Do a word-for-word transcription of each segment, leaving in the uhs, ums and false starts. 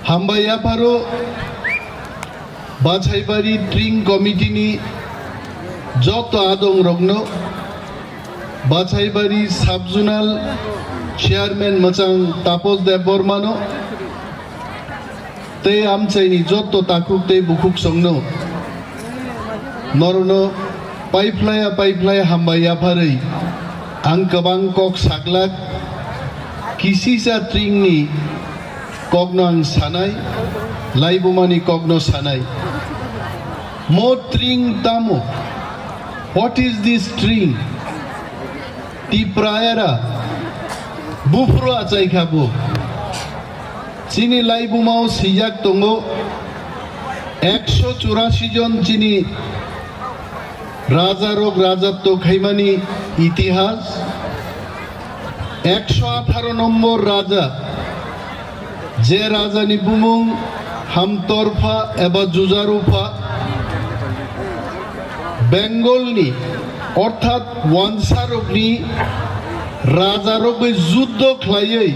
Hambai yapharo Bachaibari Tring Committee ni joto adong rokno, Bachaibari Sub Zonal Chairman mwchang Tapos Debbarmano, tei amchaini joto takhuk tei bukhuk songno, norokno paiphlaiya paiphlai hambai yapharwi ang kwbang kok saglak, kisisa tringni kokno ang sanai, laibumani kokno sanai. Mo tring tamo? What is this tring? Tipraera buphuru achai kha bo. Chini laibumao swijak tongo, ekso churasi jon chini rajarok rajatw khaimani itihas. Ekso atharo nombor raja, je rajani bumung Hamtorpha eba Jujarupha, Bengalni orthat wansarokni rajarokni juddo khlaiwi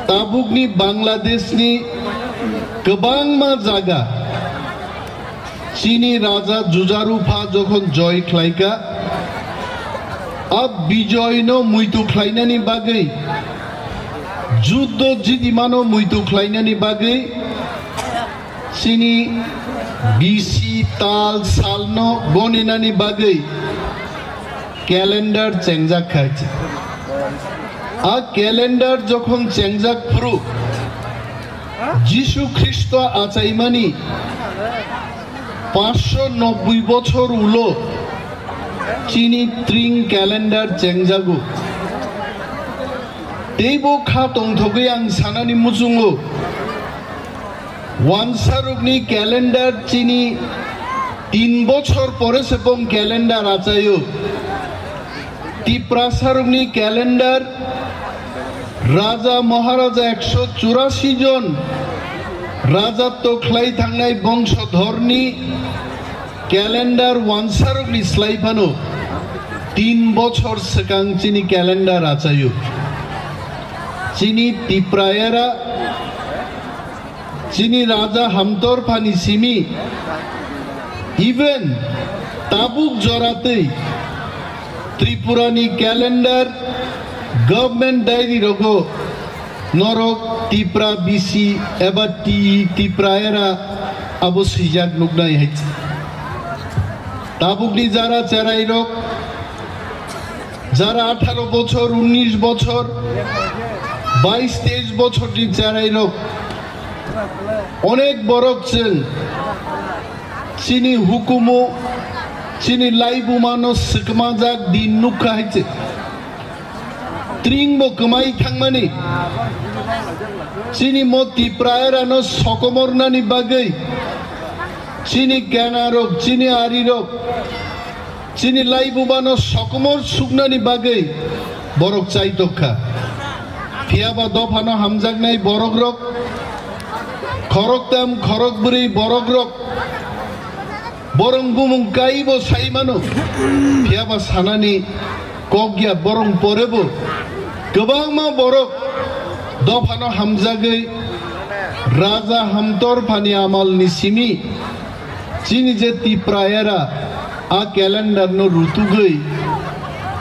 tabukni Bangladeshni kwbangma jaga chini raja Jujarupha jokhon joy khlaikha, a bijoyno muitu khlainani bagwi, juddo jidimano muitu khlainani bagwi, chini bisi tal salno goninani bagwi calendar chengjak kha. A calendar jokhon chengjak phuru, Jisu Khristo achaimani paanch sho nobboi bochor ulo chini tring calendar chengjago. Teibo kha tongthogwi ang sanani muchungo, wansarokni calendar chini tin bochor pore se bong calendar achaio. Tiprasarokni calendar, raja maharaja ekso churasi jon rajatw khlai thangnai bongsodhorni calendar wansarokni slai phano tin bochor swkang chini calendar achaio. Chini Tipraera, chini raja Hamtorphani simi, even tabuk joratwi Tripurani calendar, government diary rogo norok Tipra bisi eba Ti-, Tipraera abo swijak nuknai hai. Tabukni jara cherairok, jara atharo bochor, unnish bochor, bais teish bochorni cherairok, onek borok chwng chini hukumu, chini laibumano swkmajak din nukha hai se. Tringbo kwmai thangmani, chini mo Tipraerano sokomornani bagwi, chini kenarok, chini arirok, chini laibumano sokomor suknani bagwi borok chaitok kha. Phiyaba dophano hamjaknai borokrok, khoroktam khorokbrwi borokrok, borong bumung kaibo sai mano. Phiyaba sanani kok ya borong porebo kwbangma borok dophano hamjagwi Raja Hamtorphani amalni simi chini je Tipraera a calendar no rutugwi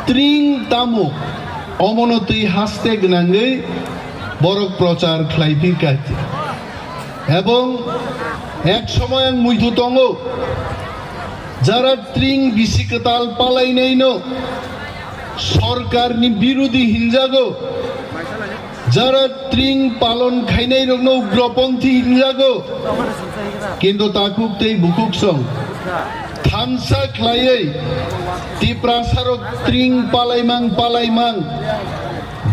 tring tamo omono twi haste gwnangwi borok prochar khlai phirkha. Ebong ek somoy ang muitu tongo, jara tring bisi kwtal palainaino sorkarni birudi hinjago, jara tring palon khainairokno ugroponthi hinjago, kintu takhuk tei bukhuk song thansa khlaiwi Tiprasarok tring palaimang palaimang,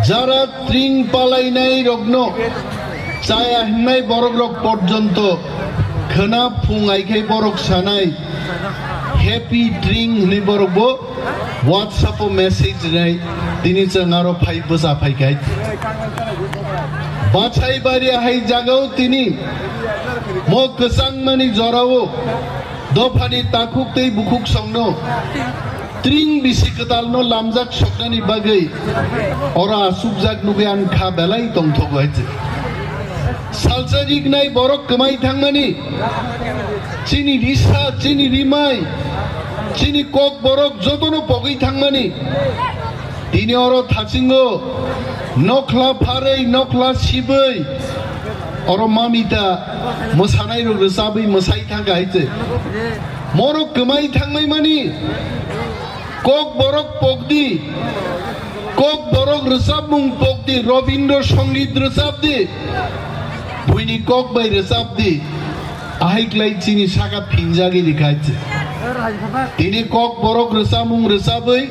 jara tring palainai rokno chaya hwnwi borok rok porjonto khwna phung ai khai borok sanai, "Happy tring" hwnwi borok bo WhatsApp o message rinai, tini chwng aro phai bwsa phai khai. Bachai bari hai jagao tini mo kwchangmani jorao dophani takhuk tei bukhuk songno tring bisi kwtalno lamjak soknani bagwi oro asukjak nugwi ang kha belai tongthogo hai se. Salsa rignai borok kwmai thangmani, chini risa, chini rimai, chini kok borok jotono pogwi thangmani. Tini oro thasingo nokhla pharwi, nokhla sibwi, oro mamita mwsanai rok rwchabwi mwsai thangkha hai se. Morok kwmai thangmai mani, kok borok pokdi, kok borok rwchapmung pokdi, Robindra Songit rwchapdi, buini kok bai rwchapdi, ahai klai chini saka phinjagwi rikha hai se. Tini kok borok rwchapmung rwchabwi,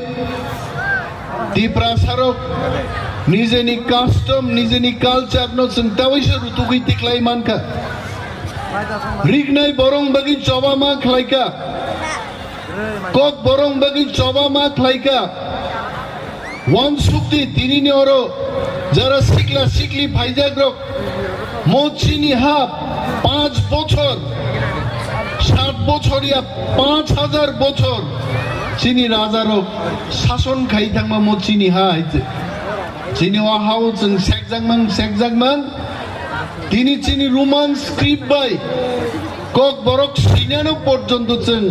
Tiprasarok nijeni custom, nijeni culture no chwng tawaisa rutugwi tiklai mankha. Rignai borong bagwi choba ma khlaikha, kok borong bagwi choba ma khlaikha. Wansukdi tinini oro jara sikla sikli phaijakrok, mo chini ha panch bochor, sat bochor ya panch hajar bochor chini rajarok sason khai thangma mo chini ha hai se. Chini o ha o chwng sekjakmang, sekjakmang. Tini chini Roman script bai kok borok swinano porjonto chwng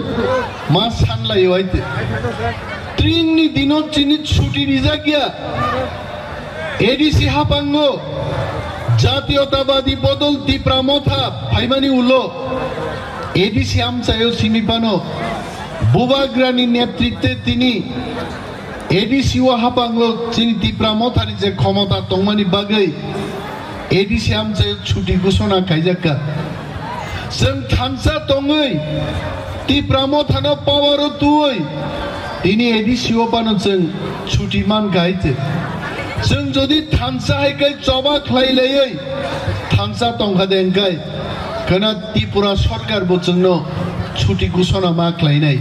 ma sanlaio hai se. Tringni dino chini chuti rijak ya. A D C hapango Jatiyotabadi Bodol Tipra Motha phaimani ulo A D C amchaio simi phano Bubagrani netritwe tini A D C o hapango chini Tipra Mothani je khomota tongmani bagwi A D C amchaio chuti ghosona khaijakka. Chwng thansa tongwi, Tipra Mothano power o tuwi, tini A D C o phano chwng chuti mankha hai se. Chwng jodi thansa hai khe choba khlai laiwi thansa tongkha de hwnkhe, khwna Tripura sorkar bo chwngno chuti ghosona ma khlainai.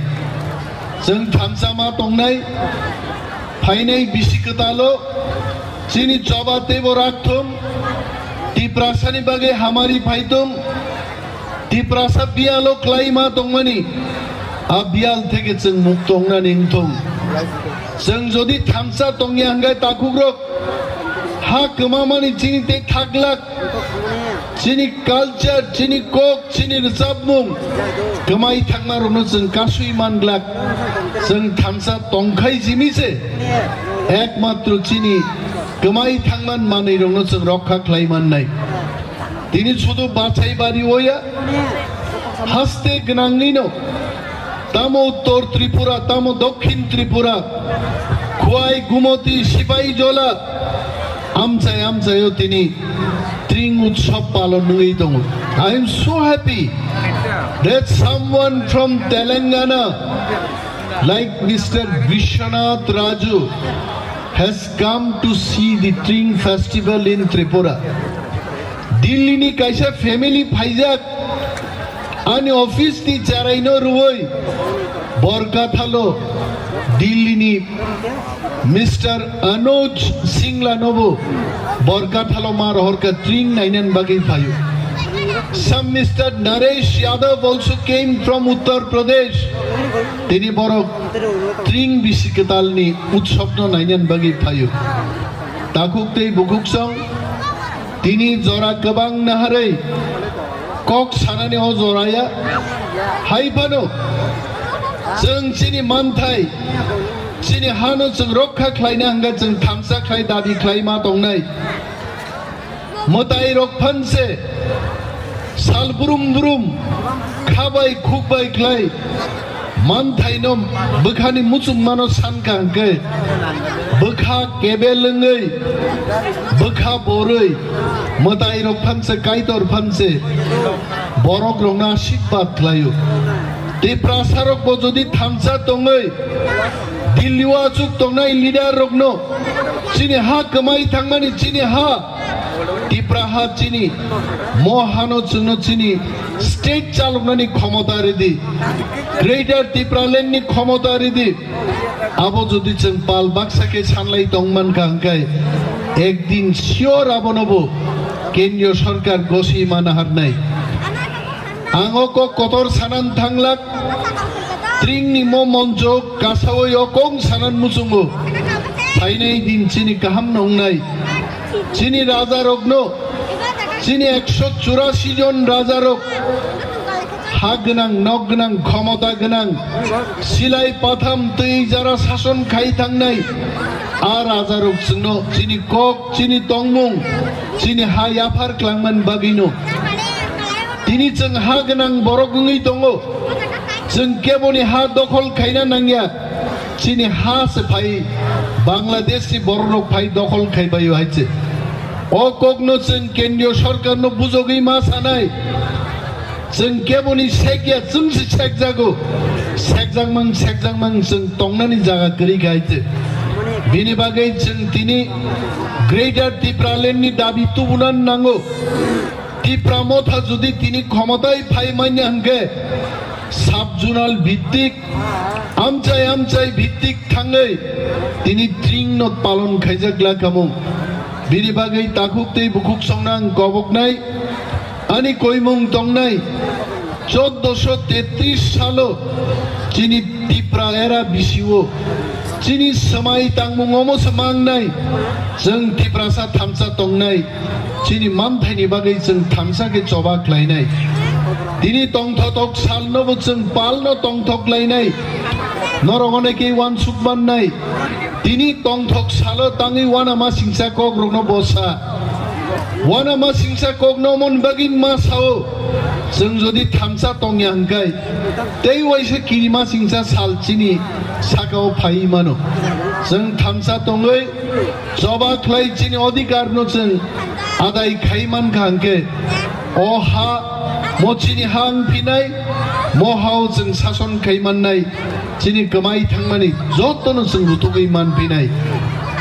Chwng thansa ma tongnai, phainai bisi kwtalo, chini choba teibo rakthung, Tiprasani bagwi hamari phaitung, Tiprasa biyalo klaima tongmani, a biyal theke chwng mukto wngnani wngthung. Chwng jodi thansa tongya hwnkhe takhukrok, ha kwmamani chini tei thaglak, chini culture, chini kok, chini rwchapmung kwmai thangmarokno chwng kasui manglak. Chwng thansa tongkhai jimi se ekmatro chini kwmai thangman manwirokno chwng rokha khlai mannai. Tini sudu bachai bari oya, haste gwnangni no, tamo Uttor Tripura, tamo Dokhin Tripura, Khwai, Gumoti, Sipai Jola, amchai amchaio tini Tring Utsav palon wngwi tongo. I am so happy that someone from Telangana, like Mister Vishwanath Raju, has come to see the Tring festival in Tripura. Delhi ni kaisa family phaijak, ani office ni charai no rwui Borkathalo Delhi ni Mister Anuj Singla nobo Borkathalo ma rohorka Tring nainan bagwi phaio. Some Mister Naresh Yadav also came from Uttar Pradesh. Tini borok Tring bisi kwtalni utsabno nainan bagwi phaio. Takhuk tei bukhuk song tini jora kwbang naharwi kok sanani o joraya hai phano chwng chini manthai, chini hano chwng rokha khlaina hwnkhe chwng thansa khlai dabi khlai ma tongnai. Mwtai rok phanse sal brum brum khabai khukbai khlai manthaino bwkhani muchungmano sankha hwnkhe bwkha kebel wngwi bwkha borwi mwtai rok phanse Kaitor phanse borok rokno ashirbad khlaio. Tiprasa rok bo jodi thansa tongwi Delhi o achuk tongnai leader rokno chini ha kwmai thangmani chini ha Tipra ha chini, mo hano chwngno chini state chaloknani khomota ridi, Greater Tipraland ni khomota ridi. Abo jodi chwng pal baksa khe sanlai tongmankha hwnkhe ekdin sure abonobo kendriyo sorkar goswi mana harnai. Ang o kok kotor sanan thanglak, Tringni mo monjo kasawi o kong sanan muchungo. Phainai din chini kaham nongnai. Chini raja rokno Chini ekso churasi jon rajarok ha gwnang, nok gwnang, khomota gwnang, silai patham twi jara sason khai thangnai a rajarok chwngno chini kok, chini tongmung, chini ha yaphar klangmani bagwino tini chwng ha gwnang borok wngwi tongo. Chwng keboni ha dokhol khaina nangya. Chini ha se phai Bangladesh ni borok rok phai dokhol khai baio hai se. O kokno chwng kendriyo sorkar no bujogwi ma sanai. Chwng keboni sekya chwng se sekjago. Sekjakmang, sekjakmang chwng tongnani jaga kwrwi khai se. Bini bagwi chwng tini Greater Tipraland ni dabi tubunan nango. Tipra motha jodi tini khomotai phai manya hwnkhe sub-zonal bhittik, amchai amchai bhittik thangwi tini tring no palon khaijak glakamung. Bini bagwi takhuk tei bukhuk songna ang koboknai, ani koimung tongnai. Choddoso tetris salo chini Tipra era bisio chini swmai tangmung omo se mangnai, chwng Tiprasa thamsa tongnai. Chini manthaini bagwi chwng thamsa khe choba khlainai. Tini tongthotok salnobo chwng palno tongthok lainai. Norok onekei uansuk mannai. Tini tongthok salo tangwi uanama singsa kokrokno bosa. Uanama singsa kokno omoni bagwi ma sao. Chwng jodi thamsa tongya hwnkhe, tei waisa kirima singsa sal chini sakao phaiwi mano. Chwng thamsa tongwi choba khlai chini odhikar no chwng adai khai mankha hwnkhe, o ha mo chini ha wng phinai, mo hao chwng sason khai mannai, chini kwmai thangmani jotono chwng rutugwi man phinai.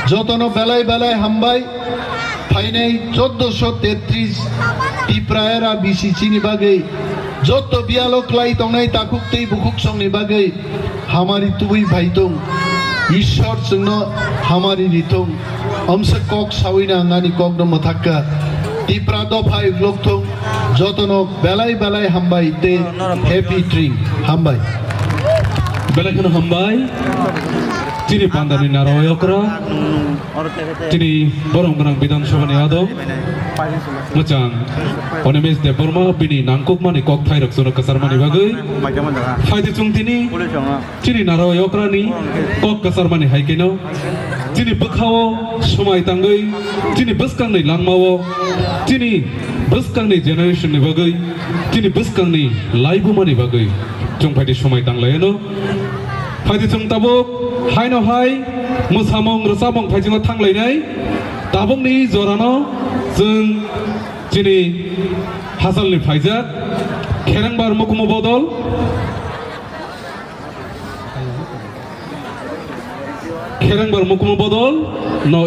Jotono belai belai hambai, phainai choddoso tetris Tipra era bisi chini bagwi, joto biyalo klai tongnai takhuk tei bukhuk songni bagwi, hamari tubui phai tong. Ishwar chwngno hamari ri tong. Amsa kok sawi na ang ani kokno mwthakka. Tipra dopha iglok thung. Jotono belai belai hambai tei happy drink. Hambai. Belai kheno hambai. Chini pandani naro okra. Chini borong gwnang Bidhan Sabha ni adong. Mwchang. Onimesh Debbarma bini nangkukmani kok thairok chwngno kwcharmani bagwi. Phaidi chwng tini. Chini naro yokrani kok kwcharmani hai keno, chini bwkhao swmai tangwi, chini bwskangni langmao, chini bwskangni generation ni bagwi, chini bwskangni laibumani bagwi chwng phaidi swmai tanglaino. Phaidi chwng tabuk haino hai mwsamung rwchapmung phaijingno thanglainai. Tabukni jorano chwng chini hasalni phaijak Kherengbar Mukumu Bodol. Kherengbar Mukumu Bodol no